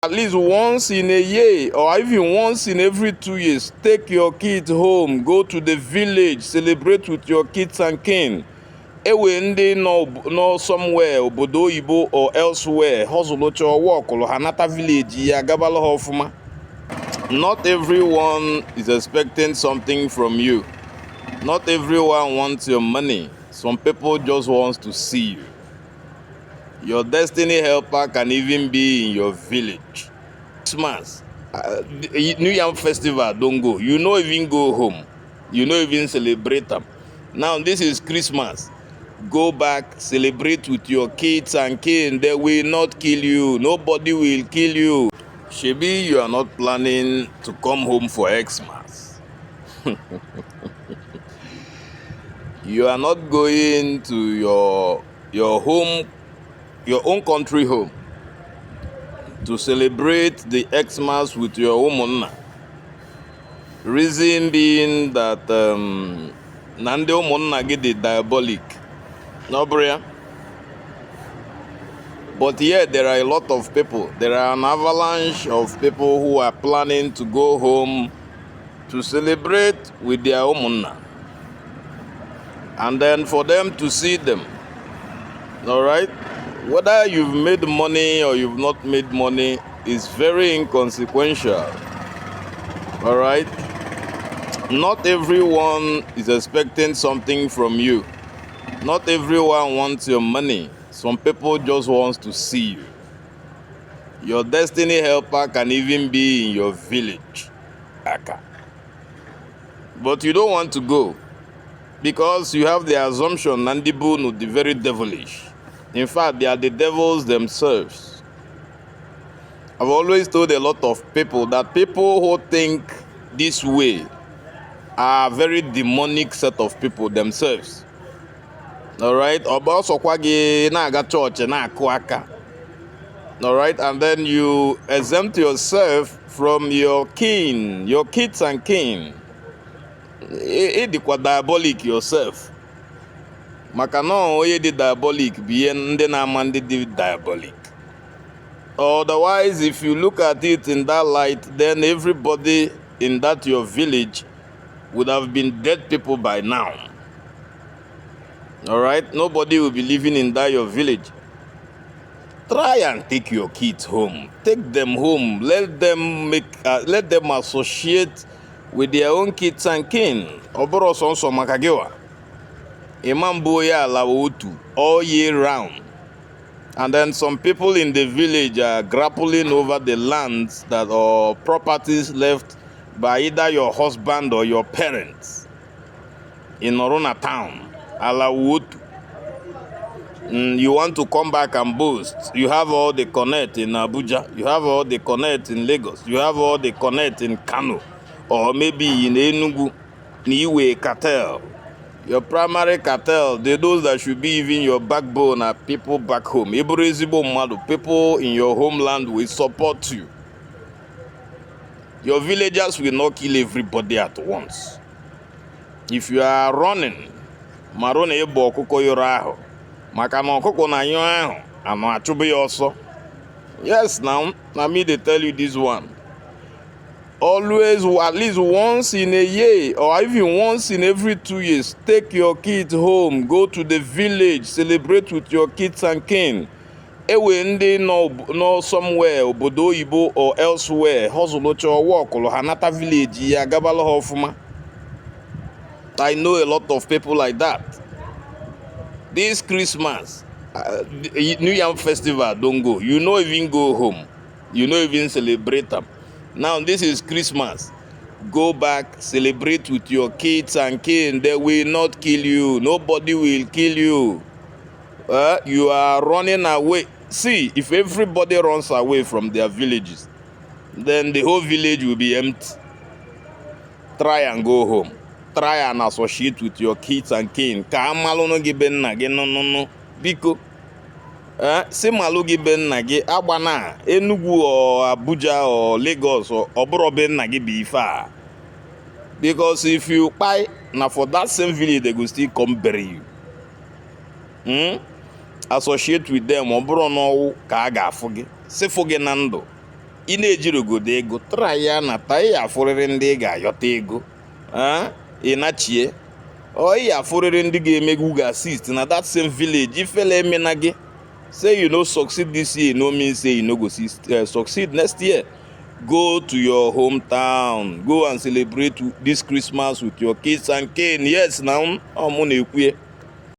At least once in a year or even once in every 2 years, take your kids home, go to the village, celebrate with your kids and kin. Ewe ndị no somewhere obodo oyibo or elsewhere hustle or work or hanata village ya gabala hofuma. Not everyone is expecting something from you. Not everyone wants your money. Some people just want to see you. Your destiny helper can even be in your village. Christmas, New Yam Festival, don't go. You no even go home. You no even celebrate them. Now this is Christmas. Go back, celebrate with your kids and kin. They will not kill you. Nobody will kill you. Shebi, you are not planning to come home for Xmas. You are not going to your home, your own country home, to celebrate the Xmas with your woman. Reason being that Nande woman get the diabolic. No, bria. But yeah, there are a lot of people. There are an avalanche of people who are planning to go home to celebrate with their woman. And then for them to see them. All right? Whether you've made money or you've not made money is very inconsequential. All right? Not everyone is expecting something from you. Not everyone wants your money. Some people just want to see you. Your destiny helper can even be in your village. But you don't want to go because you have the assumption Nandibu no the very devilish. In fact, they are the devils themselves. I've always told a lot of people that people who think this way are a very demonic set of people themselves. All right? All right? And then you exempt yourself from your kin, your kids and kin. It's diabolic yourself. Makano ye di diabolic, bien de na man di diabolic. Otherwise, if you look at it in that light, then everybody in that your village would have been dead people by now. All right? Nobody will be living in that your village. Try and take your kids home. Take them home. Let them associate with their own kids and kin. Oboro sonso makagewa. Imamboya lawutu all year round. And then some people in the village are grappling over the lands that are properties left by either your husband or your parents in Orona town. Alawutu. You want to come back and boast. You have all the connect in Abuja. You have all the connect in Lagos. You have all the connect in Kano. Or maybe in Enugu, Niwe cartel. Your primary cartel, those that should be even your backbone are people back home. People in your homeland will support you. Your villagers will not kill everybody at once. If you are running, marone ebo kuko yoraho. Makano koko na yo ahu, ano achube also. Yes, now me they tell you this one. Always, at least once in a year or even once in every 2 years, take your kids home, go to the village, celebrate with your kids and kin. Ewe ndị no somewhere obodo oyibo or elsewhere hustle or work or hanata village ya gabala hofuma. I know a lot of people like that. This Christmas, New Yam Festival, don't go. You no even go home. You no even celebrate them. Now this is Christmas. Go back, celebrate with your kids and kin. They will not kill you. Nobody will kill you. You are running away. See, if everybody runs away from their villages, then the whole village will be empty. Try and go home. Try and associate with your kids and kin. Ka amalo gi ben na gi no biko. Si malu gi ben na gi agbana Enugu or Abuja or Lagos or obro ben na gi be far. Because if you buy na for that same village they go still come bury you. Associate with them obro no ka aga afugi. Se foge nando. ị na-ejirogodo ego try ya na ta ị afụrịrị ndị ị ga-ayọta ego ị nachie ị afụrịrị ndị ga-emegwu ga assist na that same village ifele emena gị say you no succeed this year no mean say you no go succeed next year. Go to your hometown, go and celebrate this Christmas with your kids and kin. Yes, now I'm on a